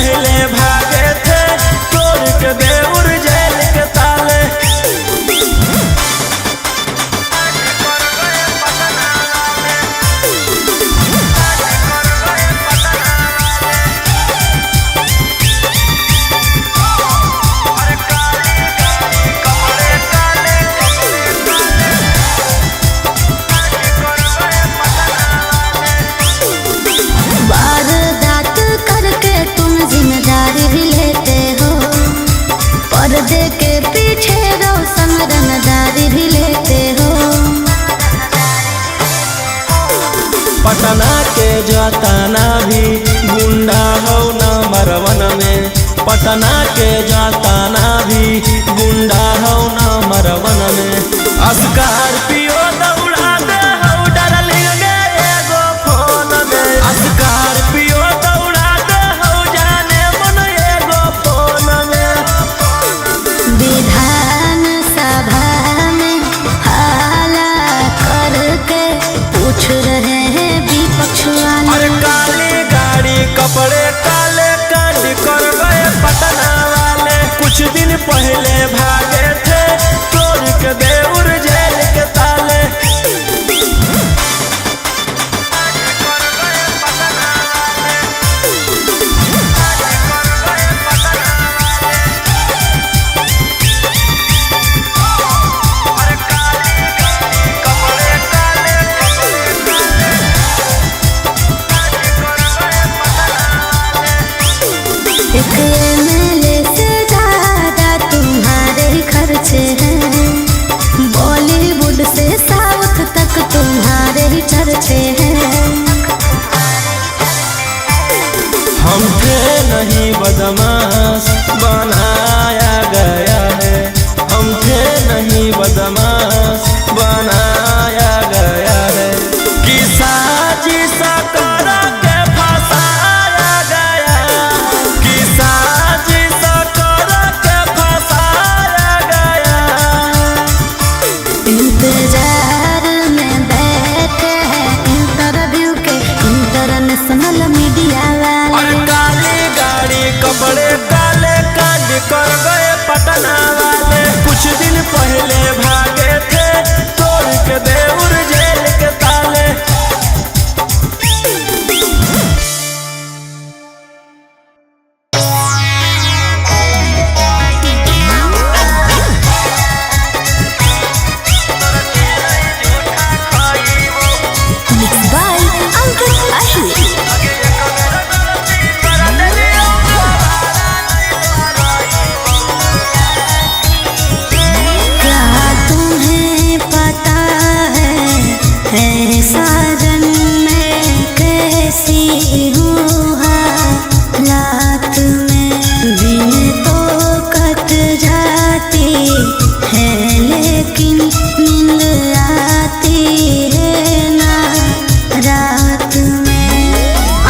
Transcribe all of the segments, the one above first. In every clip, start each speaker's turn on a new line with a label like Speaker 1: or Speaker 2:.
Speaker 1: पहले भागे थे, तोड़ के देउर जेल के ताले।
Speaker 2: वारदात करके तुम जिम्मेदारी भी लेते हो, पर्दे के पीछे रोशन रंगदारी भी लेते हो।
Speaker 1: पटना के जताना भी गुंडा हो न मरवन में, पटना के जताना भी गुंडा हो न मरवन में। स्कॉर्पियो दौड़ा दे हो डार्लिंग गे एगो फोन में, स्कॉर्पियो दौड़ा दे हो जाने मन एगो फोन में।
Speaker 2: विधान सभा में हाला करके पूछ रहे हैं विपक्ष वाले।
Speaker 1: अरे काली गाड़ी कपड़े काले कांड कर गए पटना वाले, कुछ दिन पहले भागे थे, तोड़ के देउर जेल के ताले।
Speaker 2: एक एमएलए से ज्यादा तुम्हारे ही खर्चे हैं, बॉलीवुड से साउथ तक तुम्हारे ही चर्चे हैं।
Speaker 1: हम थे नहीं बदमाश बनाया गया है, हम थे नहीं बदमाश बनाया गया है, कि साजिश कर के फंसाया गया, कि साजिश कर के फंसाया गया।
Speaker 2: इंतजार में बैठे हैं इंटरव्यू के इंटरनेशनल मीडिया
Speaker 1: और
Speaker 2: वाले।
Speaker 1: काली गाड़ी कपड़े काले कांड कर गए पटना वाले, कुछ दिन पहले भागे थे, तोड़ के देउर जेल के ताले।
Speaker 2: मिक्स बाय अंकित अहिर। क्या तुम्हें पता है साजन मैं कैसी हूँ हालात में, दिन तो कट जाती है लेकिन नींद आती है ना रात में।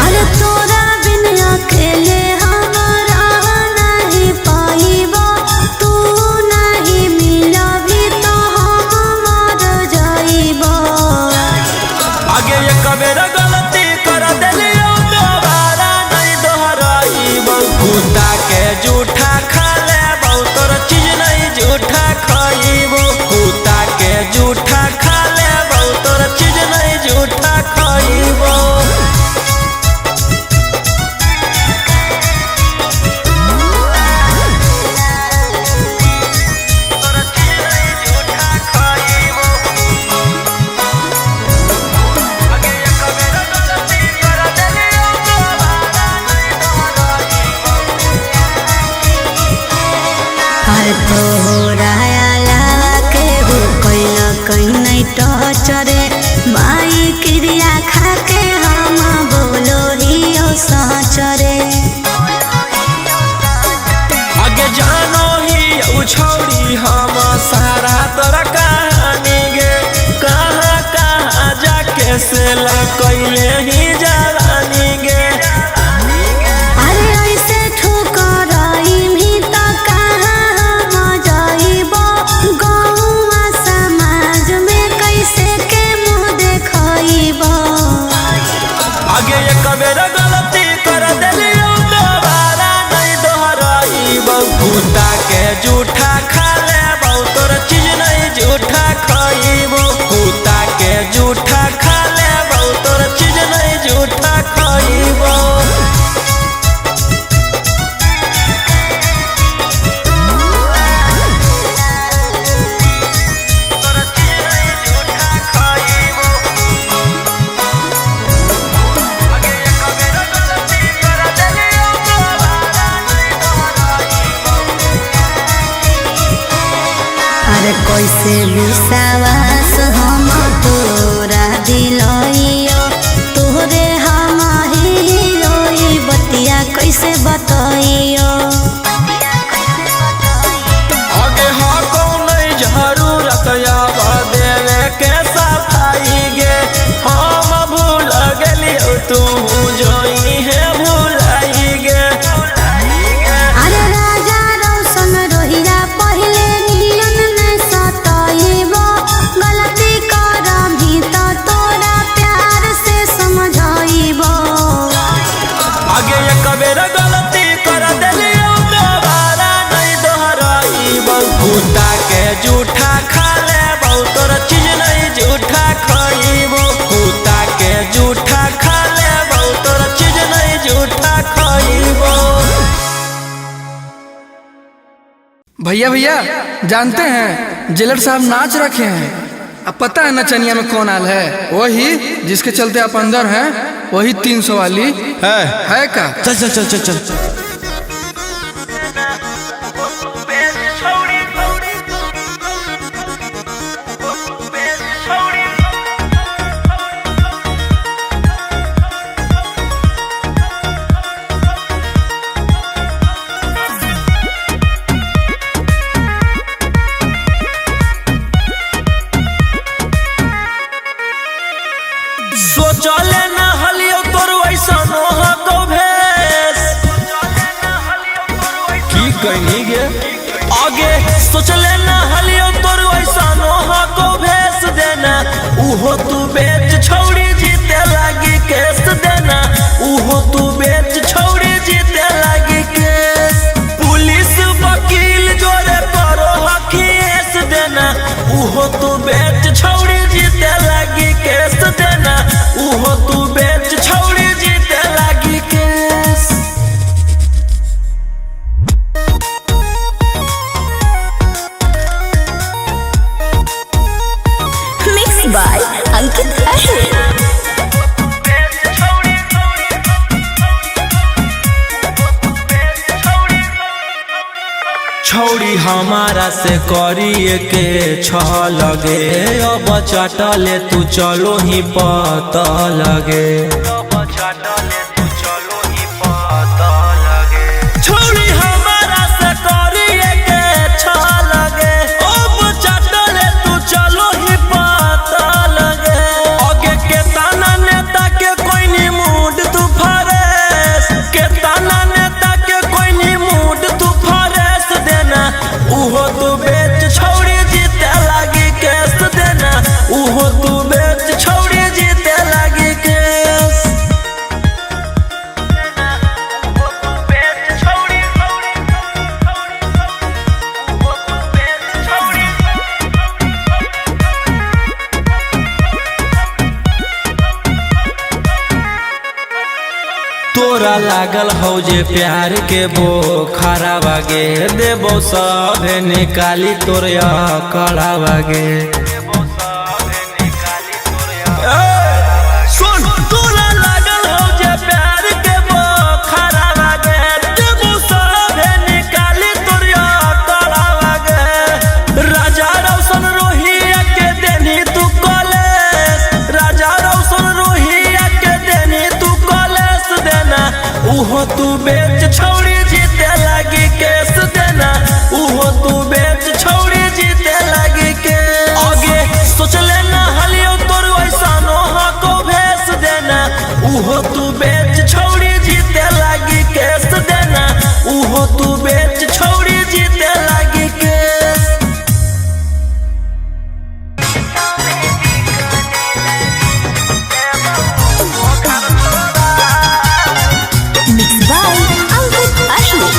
Speaker 2: अरे तोरा बिन अकेले हमारा नहीं पाइबा, तू नहीं मिला भी तो हम मर जाइबा।
Speaker 1: आगे एक बेर गलती कर देलियो दोबारा नहीं दोहराइबो, कुत्ता के जूठा खा लेबो तोर चीज नहीं जूठा खाइबो, कुत्ता के जूठा खा लेबो तोर चीज नहीं जूठा खाइबो।
Speaker 2: हर तोरा अलावा केहू कोई न कहीं नहीं टचरे, माई क्रिया खा के हम बोलो हियो सचरे।
Speaker 1: आगे जानो ही उछौड़ी हम सारा तोरा कहानी गे, कहाँ कहाँ जाके से कैले ही जवानी गे।
Speaker 2: अरे ऐसे ठुकराई भी त कहाँ हम जाइबो, गौवा समाज में कैसे के मुँह देखइबो।
Speaker 1: आगे एक बेर गलती कर देलियो दोबारा खइबो।
Speaker 2: अरे कैसे विश्वास हम तोरा दिलइयो, तोरे हम हियो, ई बतिया कैसे बतइयो।
Speaker 1: आगे हाँ कौन जरूरत आवा देवे के सफाई गे, हम भूल गेलियो तू जोई है भूलाई गे।
Speaker 2: अरे राजा रोशन रोहिया पहिले नियन न सतइबो, गलती करबी त तोरा प्यार से समझइबो।
Speaker 1: आगे एक बेर गलती कर देलियो दोबारा नहीं दोहराइबो, कुत्ता के जूठा खा लेबो तोर चीज नहीं जूठा खइबो, कुत्ता के जूठा खा लेबो तोर चीज नहीं जूठा खइबो।
Speaker 3: भैया भैया जानते हैं जेलर साहब नाच रखे हैं। अब पता है नचनिया में कौन आल है? वही जिसके चलते आप अंदर हैं, वही 300 वाली है का।
Speaker 1: चल चल चल चल चल। सोचले न हलियो तोर वैसन हको भेस, की कही गे आगे। सोचले न हलियो तोर वैसन हको भेस देना, उहो तू बेच छौड़ी जीते लागी केस देना, उहो तू बेच छौड़ी जीते लागी केस। पुलिस वकील जोरे करो हकीस देना, उहो तू बेच छौड़ी जीते लागी केस देना, उहो तू बेच छौड़ी जीते लागी case.
Speaker 2: Mix by Ankit Ahir.
Speaker 1: छौड़ी हमारा से करिए के छ लगे, अब चटले तू चलो ही पता लगे। छौड़ी हमारा से करिए के छ लगे, अब चटले तू चलो ही पता लगे। आगे के ताना नेता के कोई नी मूड तू फरेस, के ताना नेता के कोई नी मूड तू फरेस देना, उहो तू बेच छौड़ी जीते लागी केस देना, उहो तू बेच छौड़ी जीते लागी केस। तोरा लागल हौ जे प्यार के बोखरा बागे, देबो सब निकाली तोर कड़ा बागे। सुन तोरा लागल हौ जे प्यार के बोखरा बागे, देबो सब निकाली तोर कड़ा बागे। राजा रोशन रोहिया के देनी तू कॉलेज, राजा रोशन रोहिया के देनी तू कॉलेज देना, उहो तू बेच छौड़ी जीते लागी केस देना, उहो तू बेच छौड़ी जीते लागी केस। आगे सोचले ना हलियो तोर वैसन हको भेस देना, उहो तू बेच छौड़ी जीते लागी केस देना, उहो तू बेच छौड़ी जीते लागी case.
Speaker 2: Mix by Ankit Ahir.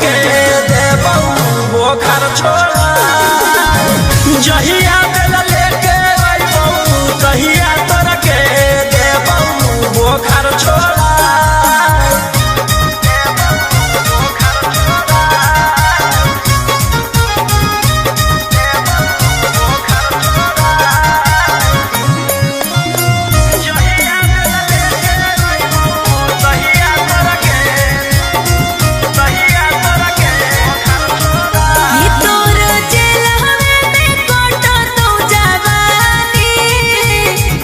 Speaker 1: के देबौ बोखर छोड़ा। जहिया बेल लेके अइबौ तहिया तोरा के देबौ बोखर छोड़ा।
Speaker 2: ई तोर जेलहवे में कटतो जवानी,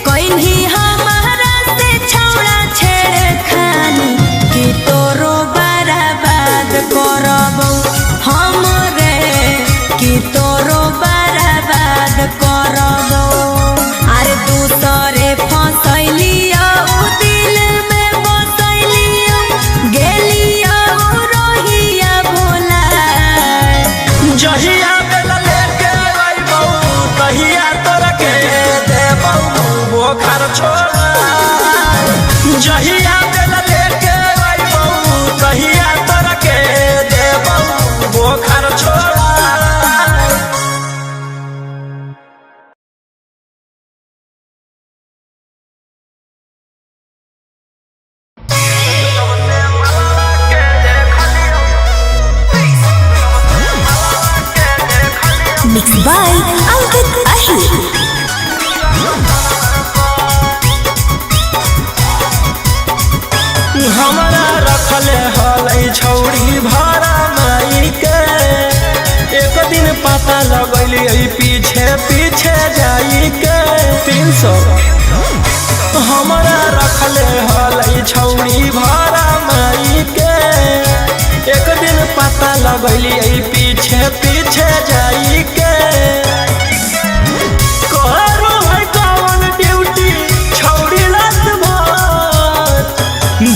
Speaker 2: कइन्ही हमारा से छौड़ा छेड़खानी, कि तोरो बर्बाद करबौ हम रे, कि तोरो बर्बाद करबौ। अरे दूसरे फसैलियौ दिल में बसैलियौ, गेलियौ रोहिया भोला।
Speaker 1: जहिया बेल लेके अइबौ तहिया तोरा के देबौ बोखर छोड़ा। जहिया बेल लेके अइबौ तहिया तोरा के देबौ बोखर छोड़ा।
Speaker 2: मिक्स बाय अंकित अहिर।
Speaker 1: हमरा रखले हलै छौड़ी भाड़ा माई के, एक दिन पता लगैली पीछे पीछे जाई के। 300 हमरा रखले हलै छौड़ी भाड़ा माई के, एक दिन पता लगैली पीछे पीछे जाई के। करो है कौन ड्यूटी छौड़ी रात भर,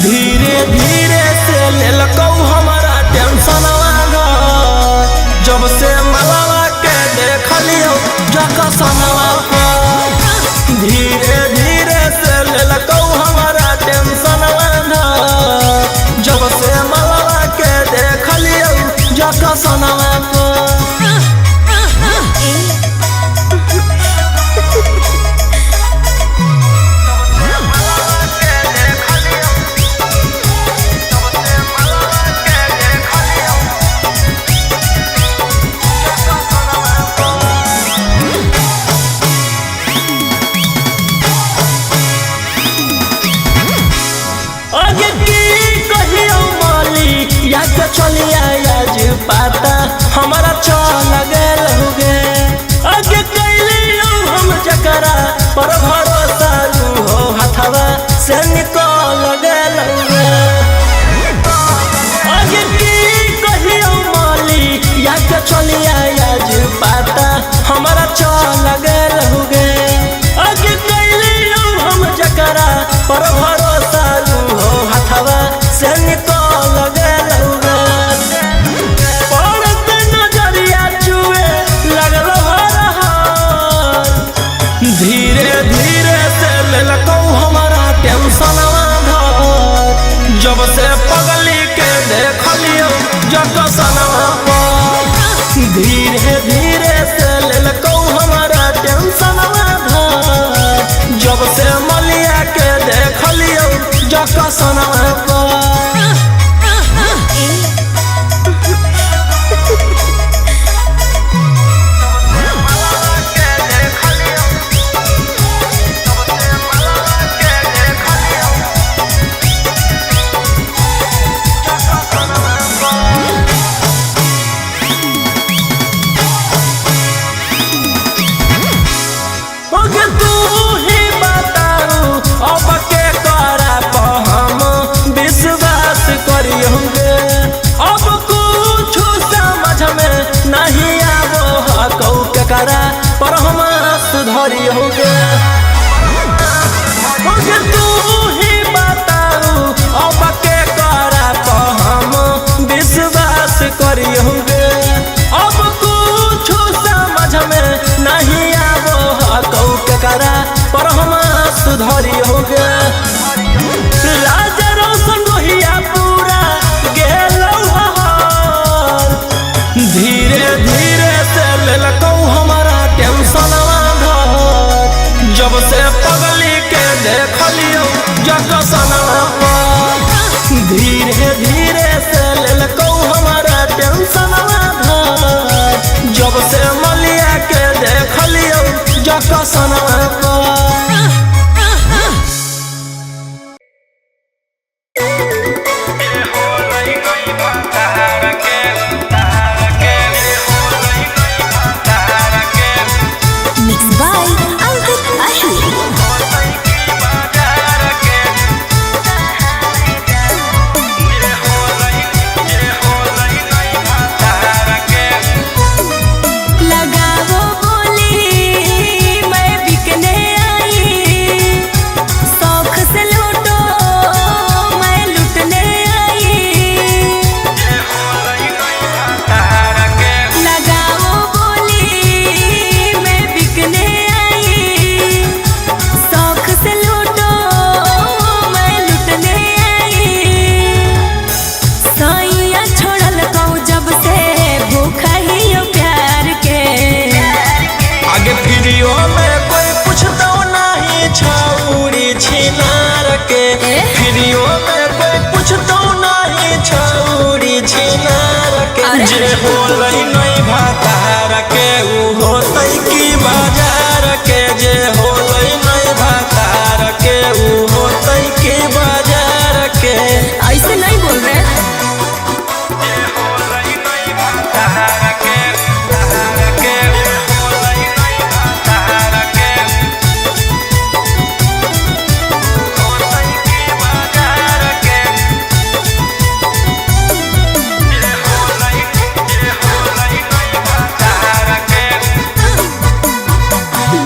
Speaker 1: धीरे धीरे से लेलकौ हमारा टेंशनवा घर। जब से मलवा के देखलियौ जकसनवा पर, धीरे धीरे से लेलकौ हमारा टेंशनवा घर। जब से मलवा के देखलियौ जकसनवा पर। आगे की कहियो माली या के चलिया आज पाता हमारा चल गेल हुगे। आगे कैलियो हम जकरा पर भरोसा नु हो हथवा से निकल गेल हुगे। आगे की कहियो माली या के चलिया आज पाता हमारा चल गेल हुगे। आगे कैलियो हम जकरा पर भरोसा नु हो हथवा से निकल गेल हुगे। पड़त नजरिया चुए लगल हर, धीरे धीरे से लेलकौ हमारा टेंशनवा घर। जब से पगली के देखलियौ जकसनवा पर, धीरे धीरे से लेलकौ हमारा टेंशनवा घर। जब से मलिया के देखलियौ जकसनवा पर। ओगे तू ही बताऊ अब के करा पर हम विश्वास करियौगे। अब कुछ समझ में नहीं आबो हकौ के करा पर हम आस धरियौगे। ओगे तू ही बताऊ अब के करा पर हम विश्वास करियौगे। अब कुछ समझ में नहीं आबो हकौ के करा पर हम आस धरियौगे। राजा रोशन रोहिया पूरा गेलौ हर, जे होलै नहीं भातार के उ होतै की बाजार के। जे होलै नहीं भातार के उ होतै की बाजार के।
Speaker 2: ऐसे नहीं बोल रहे।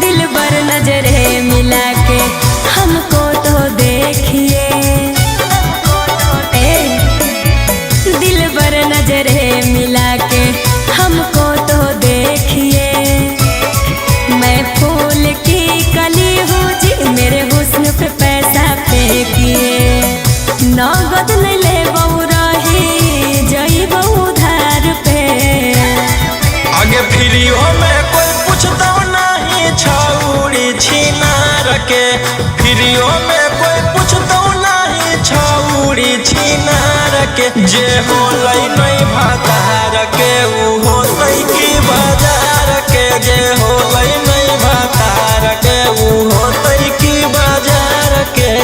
Speaker 2: दिल बर नजरे मिला के हमको तो देखिए, ए दिल बर नजरे मिला के हमको तो देखिए। मैं फूल की कली हूँ जी, मेरे हुस्न पे पैसा फेंकिए। नगद नहीं ले बहु रही जई बहु उधार पे।
Speaker 1: आगे फ्रीओ में कोई पूछता नहीं छौड़ी छिनार के। फ्रीओ में कोई पूछता नहीं छौड़ी छिनार के। जे होलै नहीं भातार के उ होतै की बाजार के। जे होलै नहीं भातार के उ होतै की बाजार के।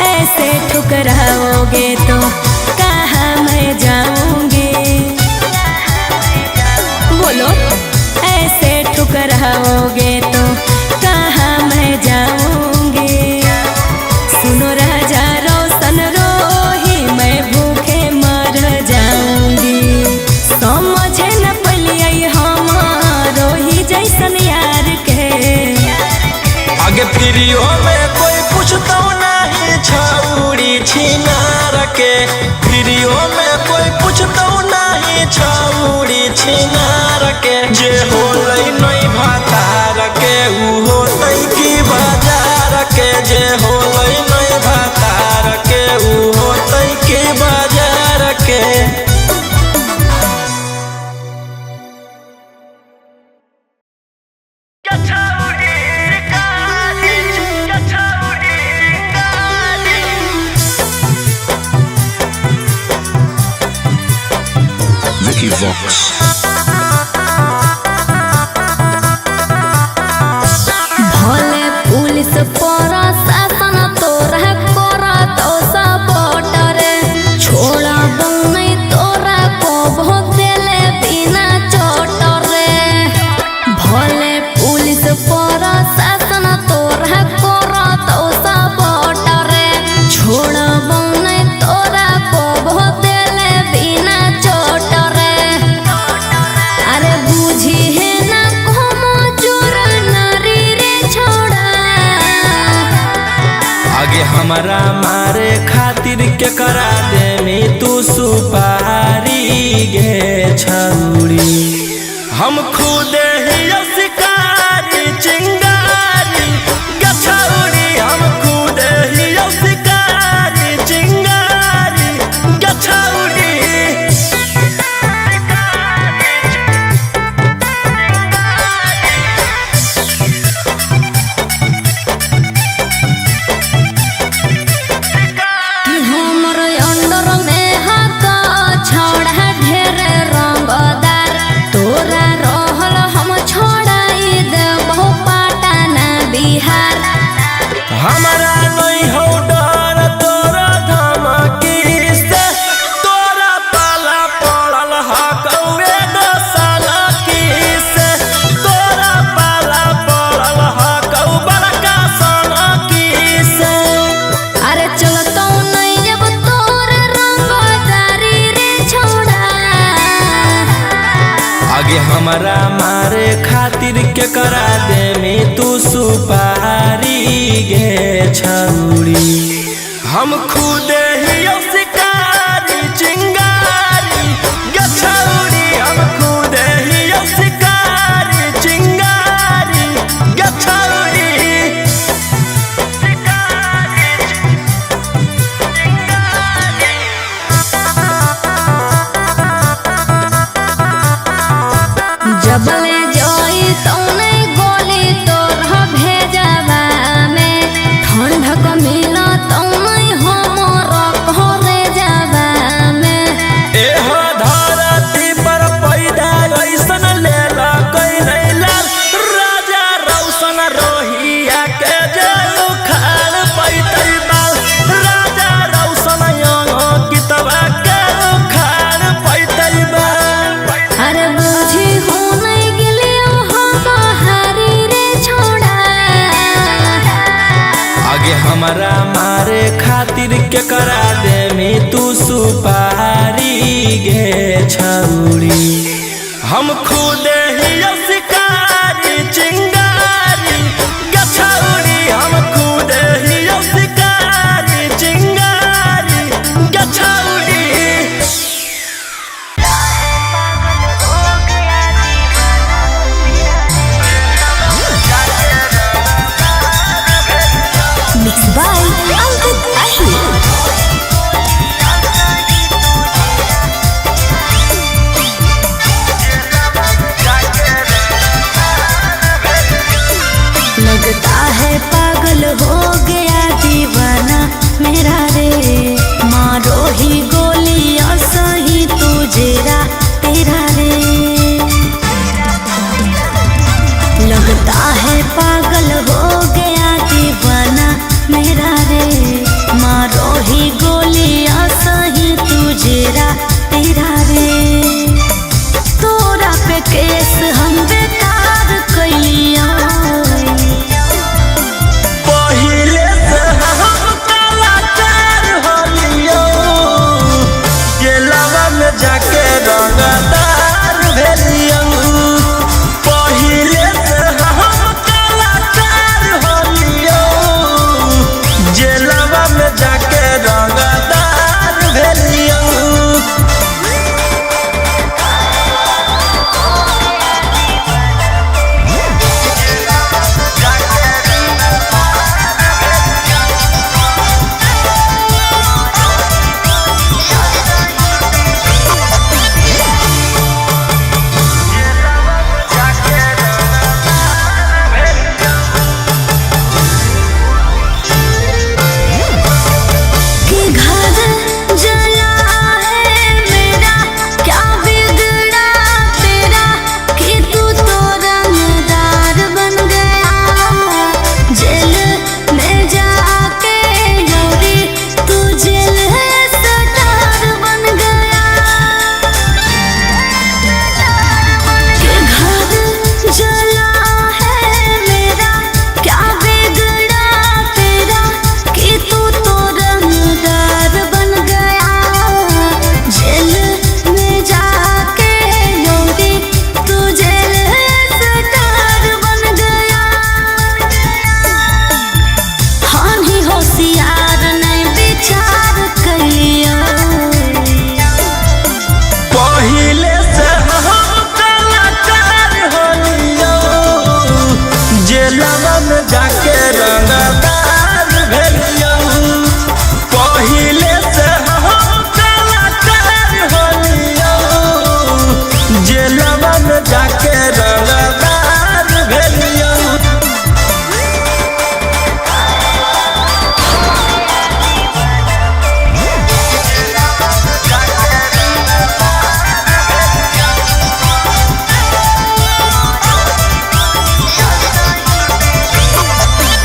Speaker 2: ऐसे ठुकराओगे तो कहाँ मैं जाऊंगी, बोलो। ऐसे ठुकराओगे तो कहाँ मैं जाऊंगी। सुनो राजा रोशन रोही, मैं भूखे मर जाऊंगी। समझे न पलियै हम रोही जैसन यार के।
Speaker 1: आगे फ्रीओ में कोई पूछता नहीं छौड़ी छिनार के। फ्रीओ में कोई पूछता नहीं छौड़ी छिनार के। जे होलै नहीं भातार के उ होतै की बाजार के। जे होलै नहीं भातार के उ होतै की बाजार के।
Speaker 4: Vicky Vox.
Speaker 2: भले पुलिस प्रशासन तोरा करत सपोर्टर, छोड़ा नहीं तोरा को देले बिना चोटर। भले पुलिस प्रशासन तोरा करत सपोर्टर, छोड़ा नहीं तोरा को देले बिना चोटर। अरे बुझी है ना como चोर नारी रे छोड़ा।
Speaker 1: आगे हमारा मारे खातिर के करा दे में तू सुपारी गे छौड़ी। हम खुद ही शिकारी चिंगारी गे छौड़ी। हम खुद ही शिकारी चिंगारी गे छौड़ी।
Speaker 2: कि हमर अंडर में हक छौड़ा ढेर रंगदार, तोरा रहल हम छोड़ाई देबो पटना बिहार।
Speaker 1: हमारा नहीं हो डर तोरा धमकी से, तोरा पाला पड़ल हकौए दोसाला की से। तोरा पाला पड़ल हकौ बड़का सोना की से।
Speaker 2: अरे चलतो नहीं अब तोर रंगदारी रे छोड़ा।
Speaker 1: आगे हमारा मारे खातिर के करा दे में तू सुपारी गे छौड़ी। हम खुद ही शिकारी चिंगारी गे छौड़ी। हम खुद ही शिकारी चिंगारी गे छौड़ी। खातिर के करा दे में तू सुपारी गे छौरी। हम खुद ही शिकारी चिंगारी गे छौरी, हम खुद ही शिकारी चिंगारी गे छौरी।
Speaker 2: मिक्स बाय अंकित अहिर। लगता है पागल हो गया दीवाना मेरा रे, मारो ही गोलियां सही तू जेरा तेरा रे। लगता है पागल हो गया दीवाना मेरा रे, मारो ही गोलियां सही तू जेरा तेरा रे। तोरा पे केस हम बेकार कैलिया,
Speaker 1: पहिले से हम कलाकार होलियो, जेलवा में जाके रंगदार भेलियो। पहिले से हम कलाकार होलियो, जेलवा में जाके रंगदार भेलियो।
Speaker 2: कि घर जला है मेरा क्या बिगड़ा तेरा, कि तू तो रंगदार बन गया। जेल में जाके योरी तू जेल स्टार बन गया। कि घर जला है मेरा क्या बिगड़ा तेरा, कि तू तो रंगदार बन गया। जेल में जाके योरी तू जेल स्टार बन गया। हम ही होशियार नहीं विचार करियो,
Speaker 1: पहिले से हम कलाकार होलियो, जेलवा में जाके रंगदार भेलियो। पहिले से हम कलाकार होलियो, जेलवा में जाके रंगदार भेलियो।
Speaker 2: कि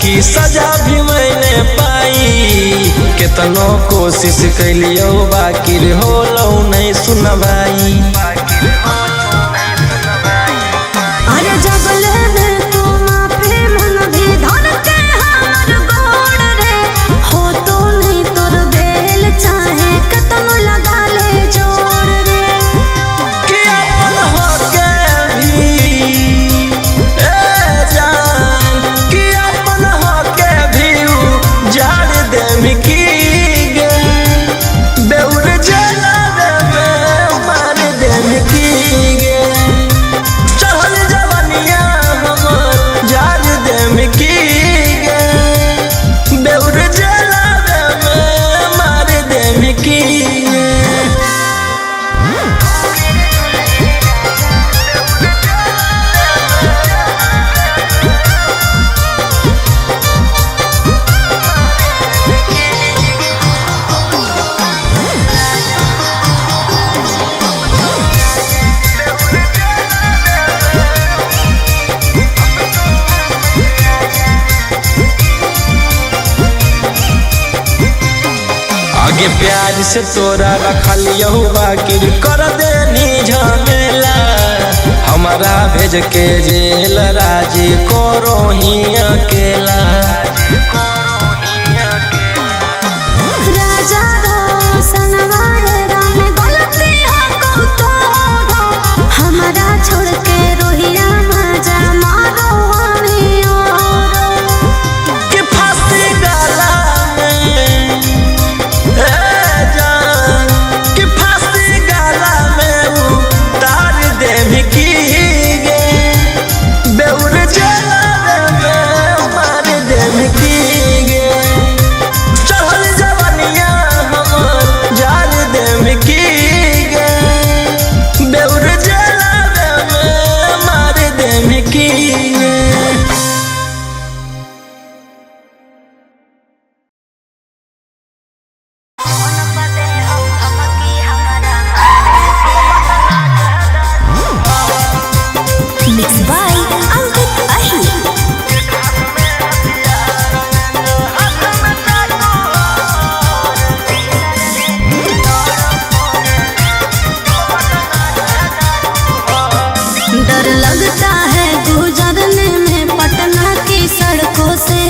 Speaker 1: की सजा भी मैंने पाई। केतनो कोशिश कैलियो बाकी होलो नहीं सुनवाई।
Speaker 2: अरे जगले में तू माफी मंगभी धर के हमर गोड़ रे, हो तो नहीं तोर बेल चाहे कतनो लगा ले जोड़ रे।
Speaker 1: कि अपन होके भी ए जान, कि अपन होके भी उ झाड़ देम की गे, बेउर जलावे में मार देम की गे। चढ़ल जवनिया हमर झाड़ देम की गे, बेउर जलावे में मार देम की गे। आगे प्यार से तोरा रखलियो बाकी कर देनी झमेला, हमारा भेज के जेल राजी करो ही अकेला।
Speaker 2: राजा रोशन राम गलती हो तो हमारा छोड़ के रोहिया मजा मारो हमें और।
Speaker 1: कि फांसी गला में ए जान, कि फांसी गला में उतार देम की गे, बेउर जलावे में मार देम की गे। चढ़ल जवनिया हमर झाड़ देम की गे, बेउर जलावे में मार देम की गे।
Speaker 2: मिक्स बाय अंकित अही। डर लगता है गुजरने में पटना की सड़कों से,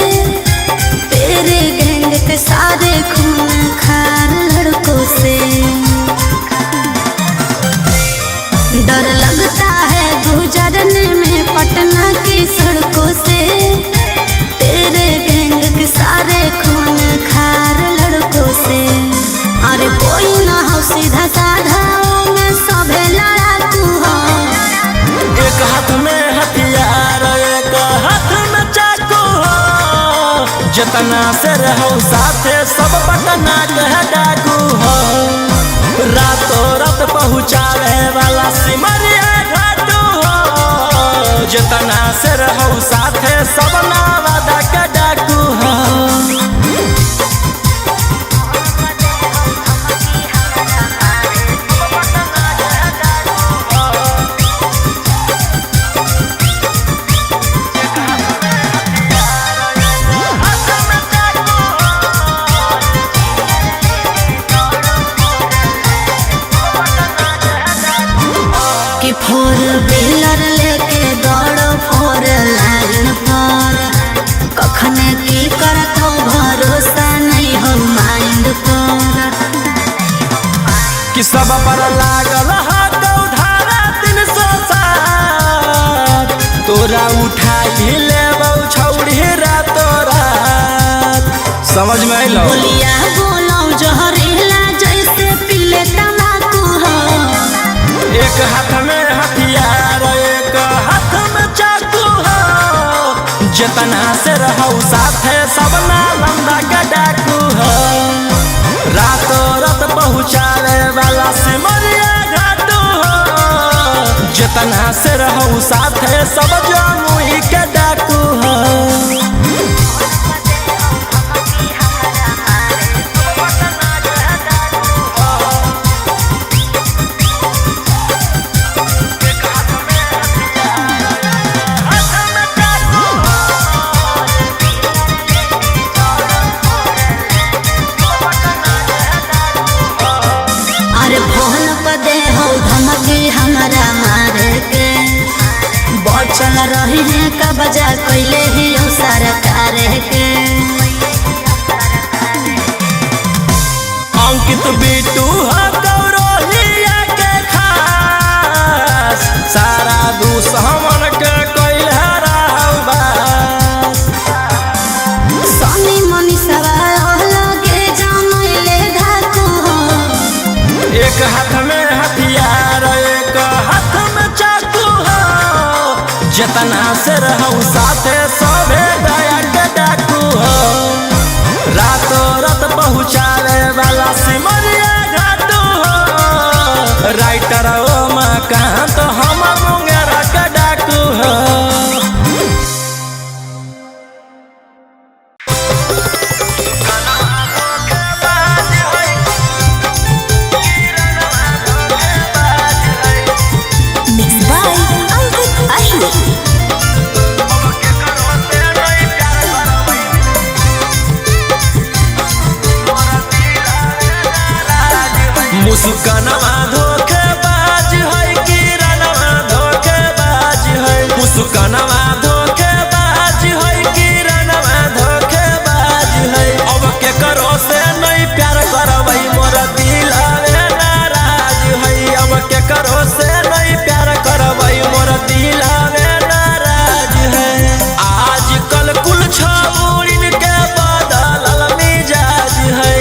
Speaker 2: तेरे गैंग के सारे खून खार लड़कों से। डर लगता है गुजरने में पटना की सड़कों से, तेरे गैंग के सारे खून खार लड़कों से। अरे कोई ना हो सीधा साधा में सभे लड़ाकू हो।
Speaker 1: एक हाथ में हथियार एक हाथ में चाकू हो, जतना से रहो साथे सब पटना कह डाकू हो। रातों रात पहुँचावे वाला सिमरिया घाटू हो, जतना से रहो साथे सब नावादा के डाकू हो।
Speaker 2: कि फोर व्हीलर लेके दौड़ो फोर लाइन पर, कखने की करतो भरोसा नहीं हो माइंड पर।
Speaker 1: कि सब पर लागल हाथ धारा 307, तोरा उठाई लेबौ छौड़ी रातो रात। समझ में अइलौ?
Speaker 2: बोलिया बोलो जहरीला जैसे पीले तम्बाकू हो।
Speaker 1: एक हाथ में हथियार एक हाथ में चाकू हो, जतना से रहो साथे सब नालंदा के डाकू हो। रातों रात पहुँचावे वाला सिमरिया घाटू हो, जतना से रहो साथे सब जमुई के डाकू हो।
Speaker 2: का रही है कब्जा कैले ही सरकार के।
Speaker 1: अंकित बिट्टू कौरोहिया के खास, सारा दुश्मन के कैल हराबास।
Speaker 2: सोनी मनी सवाल लगे जानले धाकू हो।
Speaker 1: एक हाथ में हथियार एक हाथ में चाकू हो, जितना से रहूं साथे सभे दया के डाकू हो। रातों रात पहुँचावे वाला सिमरिया घाटू हो, राइटर ओ मकान तो हम मुंगेरा के डाकू हो।
Speaker 2: मिक्स बाय अंकित अहिर।
Speaker 1: मुस्कानवा धोखेबाज है, किरणवा धोखेबाज है। मुस्कानवा धोखेबाज है, किरणवा धोखेबाज है। अब के करो से नहीं प्यार करबै, मोर दिल हवे नाराज है। अब के करो से नहीं प्यार करबै, मोर दिल हवे नाराज है। आजकल कुल छौड़िन के बदलल मिजाज है।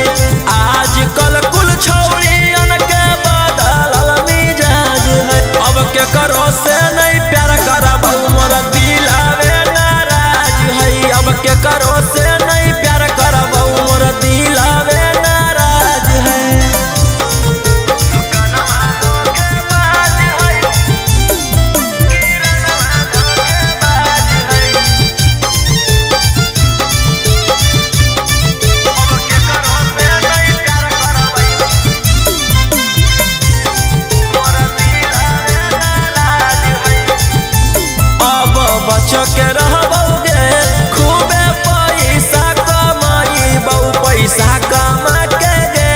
Speaker 1: आजकल कुल छौड़ियन के बदलल मिजाज है। अब के करो से नहीं प्यार करबौ, मोर दिल हवे नाराज है। अब के करो से नहीं प्यार करबौ, मोर दिल हवे नाराज है। अब बच के रहबौगे, खूबे पैसा कमाइबौ, पैसा कमा के गे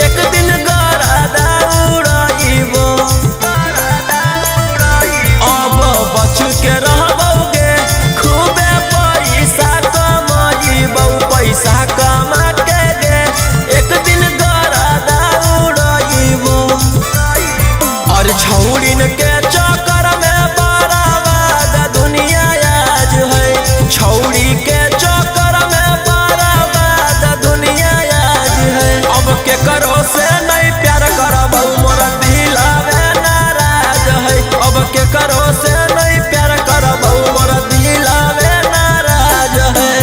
Speaker 1: एक दिन गरदा उड़ाइबो। अब बच के रहबौगे, खूबे पैसा कमाइबौ, पैसा कमा के गे एक दिन गरदा उड़ाइबो। और छौड़िन के चक्कर में बर्बाद दुनिया आज है। छौड़ी के चक्कर में बर्बाद दुनिया आज है। अब के करो से नहीं प्यार करबौ, मोर दिल हवे नाराज है। अब के करो से नहीं प्यार करबौ, मोर दिल हवे नाराज है।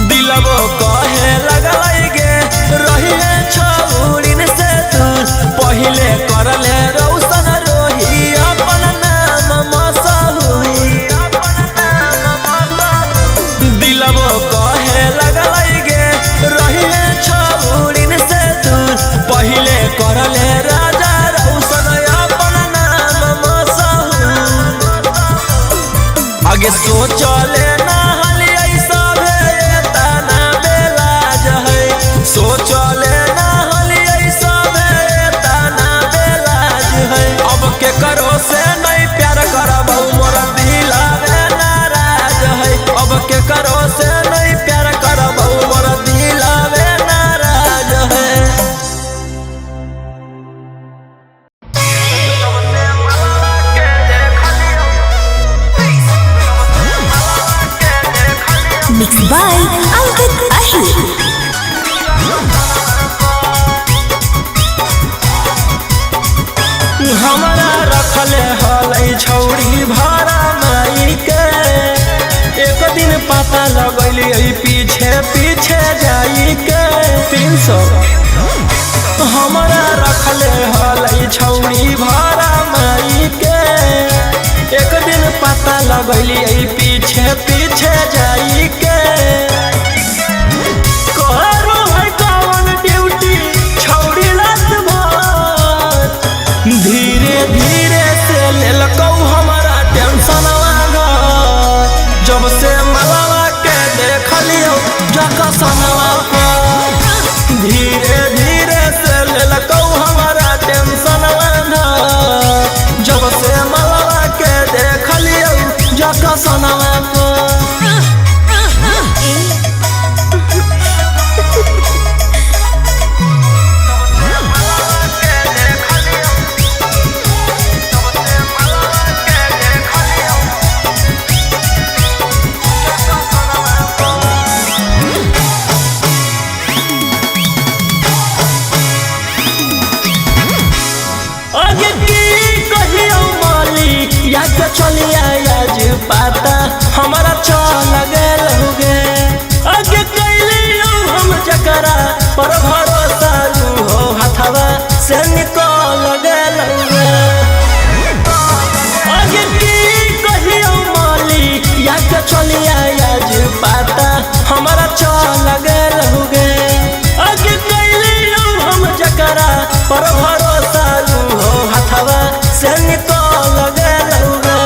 Speaker 1: दिलबो कहे लगलै गे रहिले छौड़िन से दूर, पहिले करले रौशन रोही अपन नाम मशहूर। दिलबो कहे लगलै गे रहिले छौड़िन से दूर, पहिले करले राजा रौशन अपन नाम मशहूर। आगे सोचले ना हलियै सभे तना बेलाज है। सोचले ना हलियै सभे तना बेलाज है। अब के करो से नहीं प्यार करबौ, मोर दिल हवे नाराज है। अब के करो से नहीं प्यार करबौ, मोर दिल हवे नाराज है।
Speaker 2: मिक्स बाय अंकित अहिर।
Speaker 1: हमरा रखले हलै छौड़ी भाड़ा माई के, एक दिन पता लगैली पीछे पीछे जाई के। 300 हमरा रखले हलै छौड़ी भाड़ा माई के, एक दिन पता लगैली पीछे पीछे जाई के। करो है कौन ड्यूटी छौड़ी रात भर, जकसनवा पर। धीरे धीरे से लेलकौ हमारा टेंशनवा धर, जब से मलवा के देखलियौ जकसनवा पर। आगे की कहियो माली या के चलिया आज पाता हमारा चल गेल हुगे। आगे कैलियो हम जकरा पर भरोसा नु हो हथवा से निकल गेल हुगे। आगे की कहियो माली या के चलिया आज पाता हमारा चल गेल हुगे। आगे कैलियो हम जकरा पर भरोसा नु हो हथवा से निकल गेल हुगे।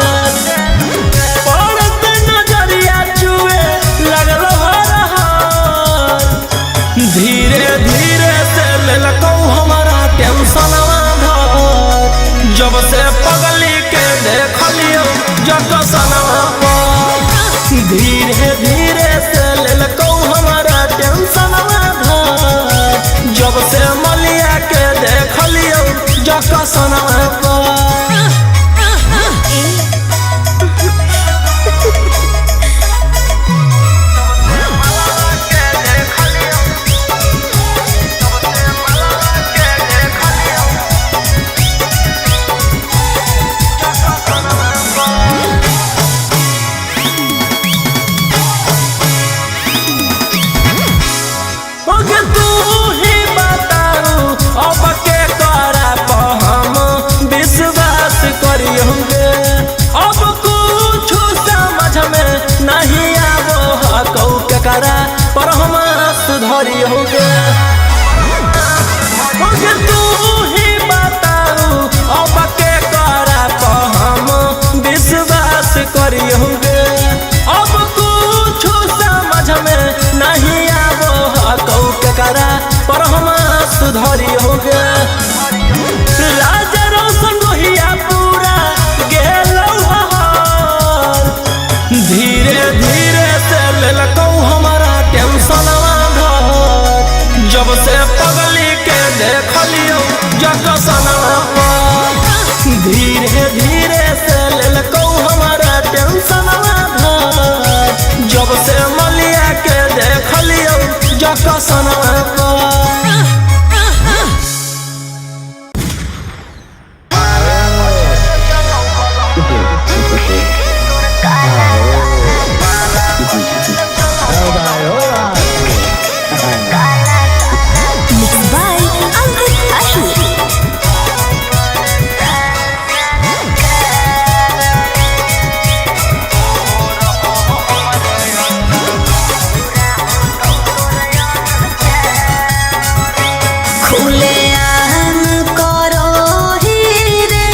Speaker 1: पड़त नजरिया चुए लगल हर, धीरे धीरे से लेलकौ हमारा टेंशनवा धर, जब से पगली के देखलियौ जकसनवा पर। धीरे धीरे से लेलकौ हमारा टेंशनवा धर, जब से मलिया के देखलियौ जकसनवा पर। ओगे तू ही बताऊ अब के करा पर हम विश्वास करियौगे। अब कुछ समझ में नहीं आबो हकौ के करा पर हम आस धरियौगे। ओगे तू ही बताऊ अब के करा पर हम विश्वास करियौगे। अब कुछ समझ में नहीं आबो हकौ के करा पर हम आस धरियौगे। राजा रोशन रोहिया पूरा गेलौ हार, धीरे धीरे से लेलकौ हमारा टेंशनवा धर, जब से पगली के देखलियौ जकसनवा पर। धीरे धीरे से लेलकौ हमारा टेंशनवा धर, जब से मलिया के देखलियौ जकसनवा पर।
Speaker 2: Mixed by Ankit Ashur. खुले आम करो ही रे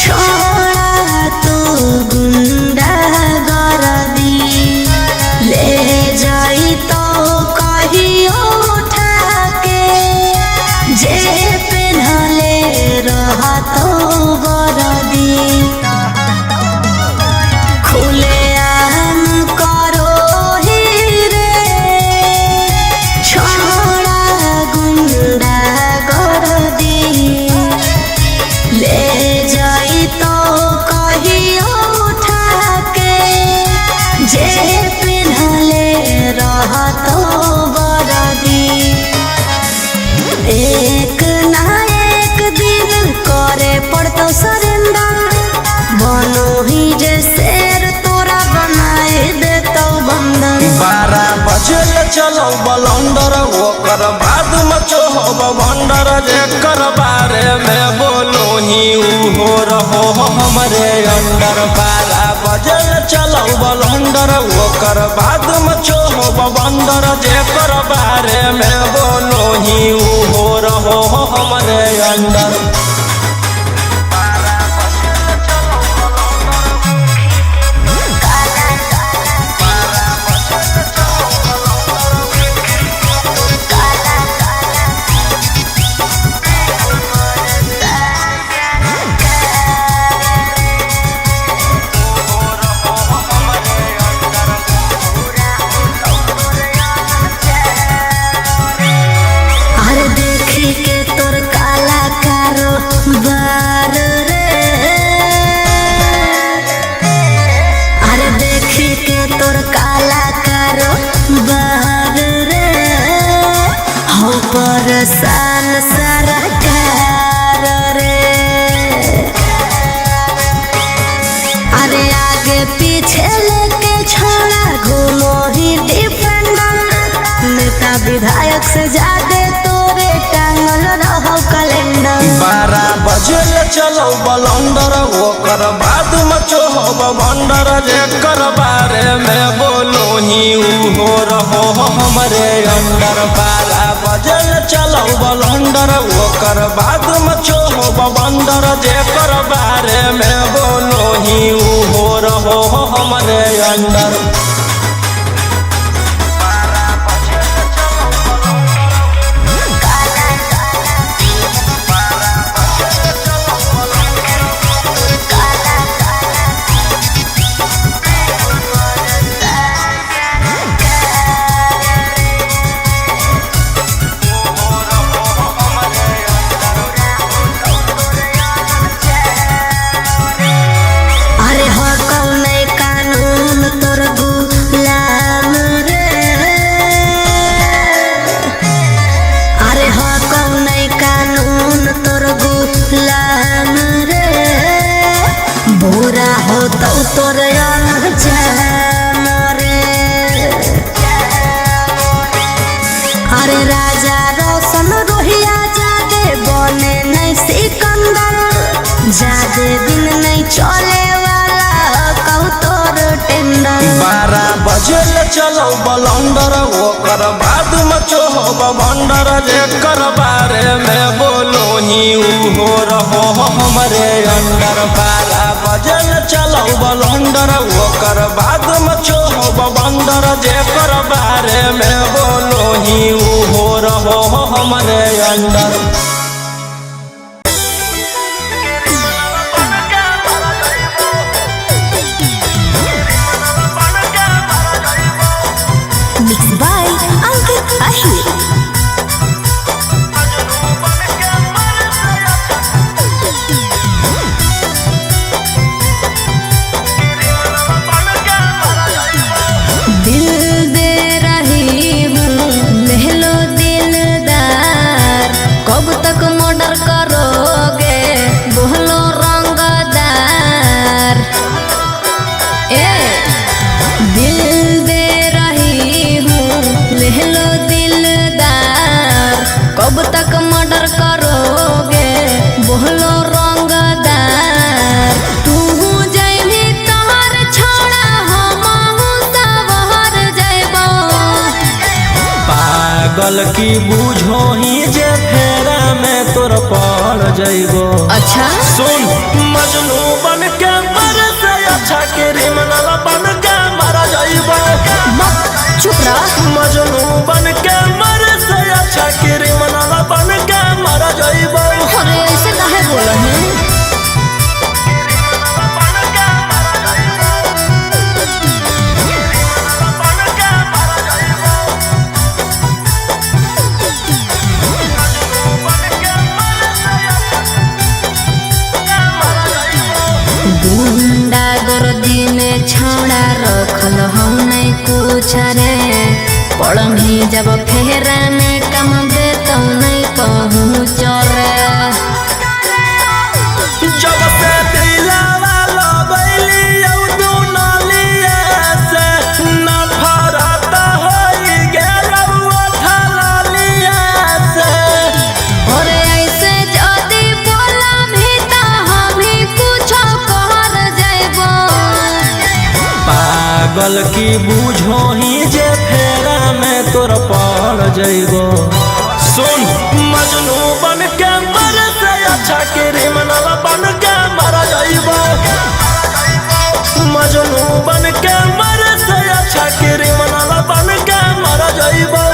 Speaker 2: छोड़ा तू गुंडा गर्दी ले जाई तो कहियो उठा के जे पेन्हले रहतो बरदी। खुले आम करो ही रे छोड़ा गुंडा गर्दी ले जाई तो कहियो उठा के जे पेन्हले रहतो बरदी। एक ना एक दिन करे पड़तो सरेंडर, बनो ही जे शेर तोरा बनाए देतो बंदर।
Speaker 1: 12 बजे चलो बलंडर ओकर बाद में चोहब भंडर, जेकर बारे में बोलो ही उहो रहो हमरे अंडर। 12 बजे चलो बलंडर ओकर बाद में चोहब भंडर, जेकर बारे में बोलो ही उहो रहो हमरे अंडर।
Speaker 2: परेशान सरकार रे। अरे आगे पीछे लेके छोड़ा घूमो ही डिफेंडर, नेता विधायक से ज्यादा तोरे टांगल रहो कैलेंडर।
Speaker 1: 12 बजे चलो बलंडर ओकर बाद मचो हो बंडर, जेकर बारे में बोलो ही उहो रहो हमरे अंडर। 12 बजे चलो बलंडर ओकर बाद मचो हो बंडर, जेकर बारे में बोलो ही उहो रहो हमरे अंडर।
Speaker 2: अरे हो कौन कानून तोर गुलाम रे, अरे हो कौन कानून तोर गुलाम रे, बुरा हो तो तोर अंजाम रे। अरे राजा रोशन रोहिया जादे बने नहीं सिकंदर, जादे दिन नहीं चले वाला कहू तोर टेंडर।
Speaker 1: 12 बजे चलो बलंडर ओकर बाद मचो हो बंडर, जेकर बारे में बोलो ही उहो रहो हमरे अंडर। 12 बजे चलो बलंडर ओकर बाद मचो हो बंडर, जेकर बारे में बोलो ही उहो रहो हमरे under.
Speaker 2: Mix by Ankit Ahir. दिल दे रही हूँ लहलो दिलदार, कब तक मर्डर करोगे बोलो रंगदार। ए दिल दे रही हूँ लहलो दिलदार, कब तक मर्डर करोगे बोलो रंगदार। तू जइबी तोहर छोड़ा हमहू सवर जइबो।
Speaker 1: पागल की बुझो ही जे फेरा में तोर पड़ जइबो।
Speaker 2: अच्छा
Speaker 1: सुन मजनू बन के मर से अच्छा क्रिमिनल बन के मर जइबो।
Speaker 2: चुप रह।
Speaker 1: मजनू बन के मर से अच्छा क्रिमिनल बन के मर जइबो।
Speaker 2: अरे ऐसे काहे बोला है? गुंडा गर्दी में छौड़ा रखल हम नहीं कुछ रे, पड़मी जब फेरा में कम दे तो नहीं पहुँच रे।
Speaker 1: जब से दिलावा लगैली औ दुनलिया से नफरत होई गेल उठलिया से।
Speaker 2: और ऐसे जदी बोला भी त हम ही कुछ कर जइबो।
Speaker 1: पागल की बुझो ही जे फेरा में तोर पड़ जइबो। सुन मजनू बन के मर से अच्छा क्रिमिनल बन के मर जइबो। मजनू बन के मर से अच्छा क्रिमिनल बन के मर जइबो।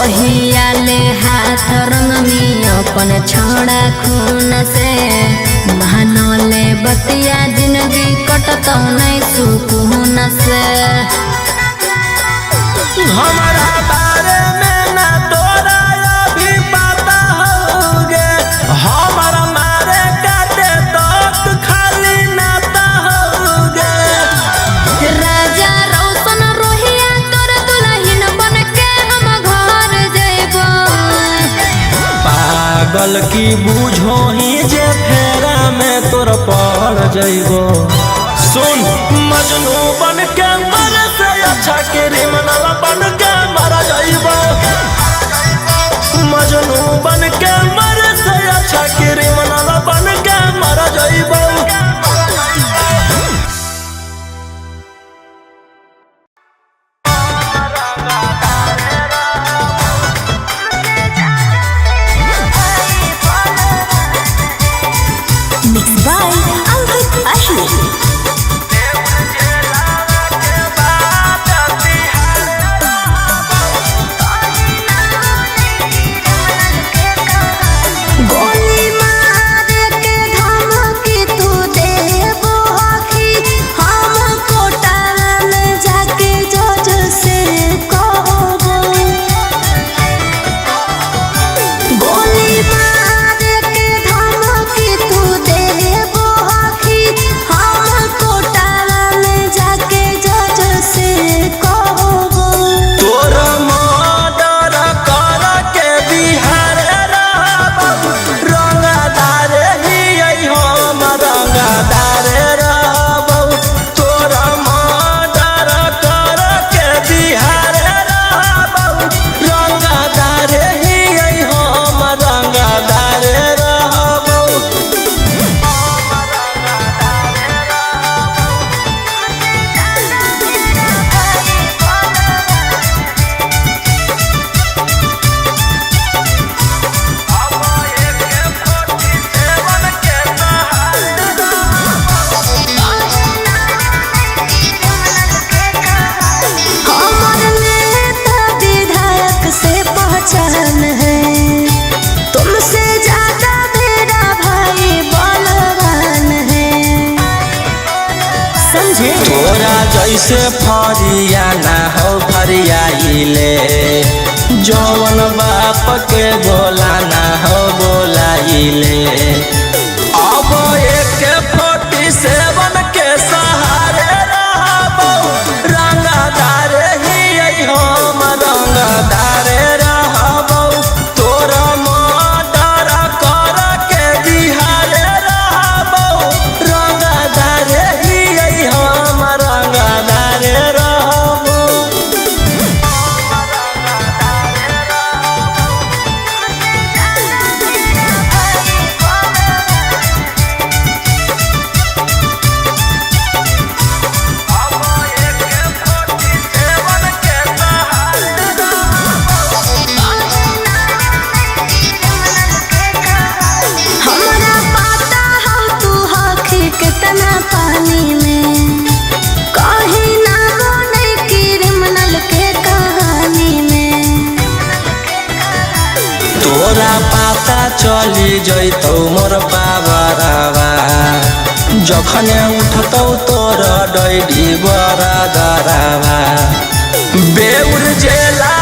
Speaker 2: कहिया ले हाथ रंग में अपन छोड़ा खून से, महानोले बतिया जिंदगी कटतौ नहीं सुकून से।
Speaker 1: हमारा लागल कि बुझो ही जे फेरा में तोर पड़ जइबो। सुन मजनू बन के मर से अच्छा क्रिमिनल बन के मर जइबो। मजनू बन के मर से अच्छा क्रिमिनल बन के मर जइबो।
Speaker 2: Mix by Ankit Ahir. गोली मार के धमकी तू देबो आखी, हम कोटाला में जाके जज से कहबो। गोली मार के धमकी तू देबो आखी, हम कोटाला में जाके जज से कहबो।
Speaker 1: तोर मर्डर कर के बिहार रहबौ, रंगदार ही हम रंगदार रहबौ। तोर मर्डर कर के बिहार रहबौ, रंगदार ही हम रंगदार रहबौ।
Speaker 2: हमर नेता विधायक से पहचान है, तुमसे ज्यादा मेरा भाई बलवान है। समझे?
Speaker 1: तोरा जैसे फरिया ना हो फरियाइले, जवन बाप के बोला ना हो बोलाइले। अब AK-47 के सहारे रहबौ, रंगदार ही हम रंगदार रहबौ। तोर मर्डर कर के बिहार रहबौ, रंगदार ही हम रंगदार रहबौ।
Speaker 2: हमरा पता हो तू हखी कितना पानी में, कहीं ना बने क्रिमिनल के कहानी में।
Speaker 1: तोरा पाता चली जैतौ मोर पावरवा, जखने उठतौ तोर डैडी बरादरवा। बेउर जेला